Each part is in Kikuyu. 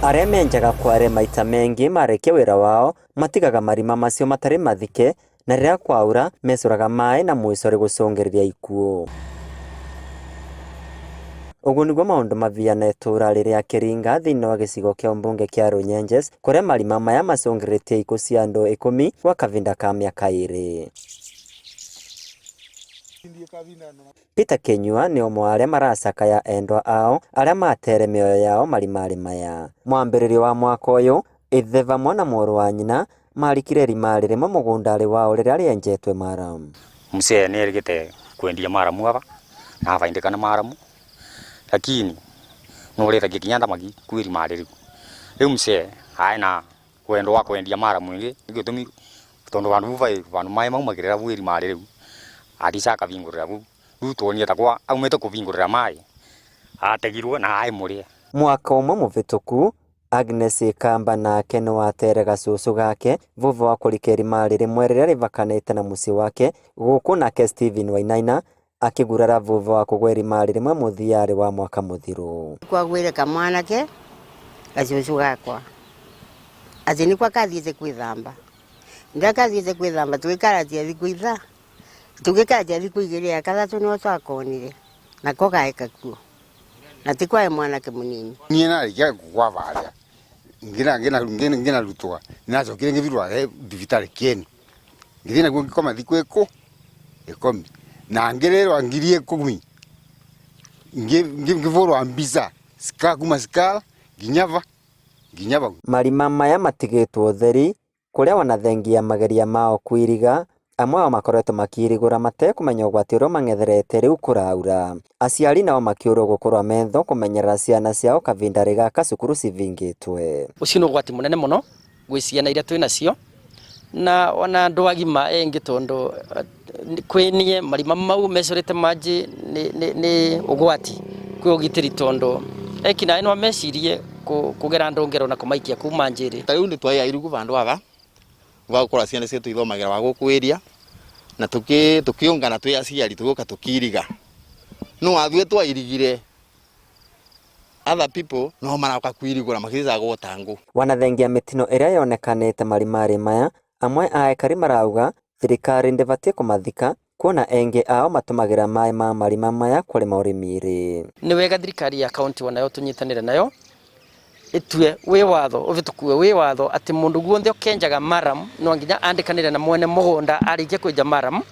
Arĩa menjaga kware maita mengĩ marĩkia wĩra wao matigaga marima macio matarĩ mathike na rĩrĩa kwaura mecũraga maĩ na mũico gũcũngĩrĩria ikuũ. Ũguo nĩguo maũndũ mabiana itũũra rĩrĩa Kĩringa thĩinĩ wa gĩcigo kĩa ũmbunge kĩa Runyenjes kũrĩa marima maya macũngĩrĩtie ikuũ cia andũ 10 gwa kahinda ka mĩaka 2. Peter Kinyua nĩ ũmwe wa arĩa maracakaya endwa ao arĩa matere mĩoyo yao marimarĩ maya. Mwambĩrĩrio wa mwaka ũyũ ithe vamwe na mũrũ wa nyina marikire irima rĩmwe mũgũnda-rĩ wao rĩrĩa rĩenjetwe maramu. Mzee nĩerĩgĩte kwendia maramu aba na abaindĩkana maramu lakini nũrĩthagia nginya thamaki kũ irima rĩu. Rĩu mzee aĩ na wendo wa kwendia maramu ĩngĩ nĩkĩo gĩtũmi tondũ vandũ vau vaĩ vandũ maĩ maumagĩrĩra vau irima rĩu athica akavingũrĩra vau rĩu tuonire ta kwa aumĩte kũvingũrĩra maĩ ategirwo na aĩ mũrĩe. Mwaka ũmwe mũvĩtũku Agnes Ikamba nake nĩwatere gacũcũ gake vuvha wa kũrika irima rĩmwe rĩrĩa rĩvakanĩte na mũciĩ wake gũkũ nake Stephen Wainaina akĩgurara vuvha wa kũgwa irima rĩmwe mũthia-rĩ wa mwaka mũthiru. Kwagwire kamwanake gacucu gakwa atĩ nĩkwa kathiĩte kwĩthamba ndakathiĩte kwĩthamba tũgĩkaratia thikũ ithaa tũgĩkaratia thikũ igĩrĩ ya kathatũ no twakonire nako gaĩ kakuo na ti kwaĩ mwanake mũnini. Niĩ narĩkia gwa varia ngĩnarutwa nĩnacokire ngĩthirwa he thibitarĩ Kieni ngĩthiĩ naguo ngĩkoma thikũ 10 na ngĩrĩrwa 10,000 ngĩbũrwa mbica kuma Skala nginya va nginya vau. Marima maya matigĩtwo ũtheri kũrĩa wanathengia mageria mao kwiriga amwe ao makoretwo makĩirigũra matekũmenya ũgwati ũrĩa ũmang'etherete rĩu kũraura. Aciari nao makĩũrwo gũkorwo metho kũmenyerera ciana ciao kavinda gaka cukuru civingĩtwe. Ũcio nĩ ũgwati mũnene mũno gwĩ ciana iria twĩ nacio na ona andũ agima engi tondu kwinie marima mau mecurite maji ni ũgwati kwĩ ũgitĩri tondu ekinaĩ no mecirie kũgera andũ ngero na kũmaikia kuma njĩrĩ. Ta rĩu nĩ twaĩ airugu vandũ ava va gũkorwo ciana cietu ithomagira wa gũkũ area na tukiungana twi aciari tuguka tukiriga no athue twairigire other people no marauka kwirigura makithicaga gwota ngũ. Wanathengia mĩtino ĩrĩa yonekanĩte marimarĩ maya amwe a aikari marauga thirikari ndĩbatiĩ kũmathika kuona engĩ ao matũmagĩra maĩ ma marima maya kũrĩma ũrĩmi-rĩ. Nĩ wega thirikari ya kaunti onayo tũnyitanĩre nayo ĩtue wĩ watho ũvĩtũkue wĩ watho atĩ mũndũ guothe ũkenjaga maram no nginya andĩkanĩre na mwene mũgũnda arĩkia kwenja maram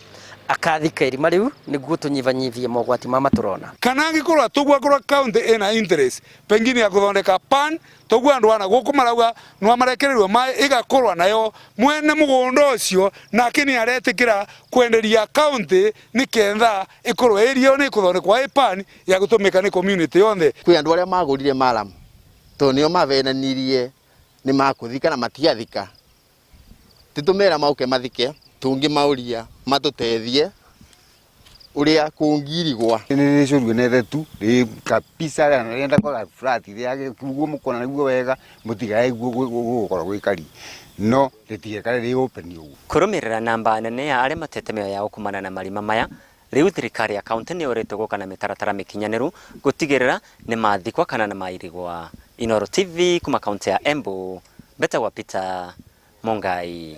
akathika irima rĩu nĩguo tũnyibanyibie mogwati ma tũrona. Kana angikorwo tugwakorwo county ina interest pengine ya kuthondeka pan tugwa andu ana guku marauga no marekererwo mai igakorwa nayo mwene mugunda ucio nake ni aretikira kwenderia county ni kentha ikorwo area ni kuthondekwa i pan ya gutumika ni community yonthe. Kwi andu aria magurire maram to nio mavenanirie ni makuthika na matiathika titumera mauke mathike tungimauria matutethie uria kungirigwa. Nĩ rĩcũrue nĩ tu rĩ kabisa rĩenda kwaga flat rĩage guo mũkona nĩguo wega mũtigae guo gũgũkorwo gwĩkari no rĩtigekare rĩ open ũguo. Kũrũmĩrĩra namba nene ya arĩa matete mĩoyo yao kumana na marima maya rĩu thirikari ya kaunti nĩ ũrĩtwo gũka na mĩtaratara mĩkinyanĩru gũtigĩrĩra nĩ mathikwa kana nĩ mairigwa. Inooro TV kuma kaunti ya Embu, Mbetagwa Peter Mungai.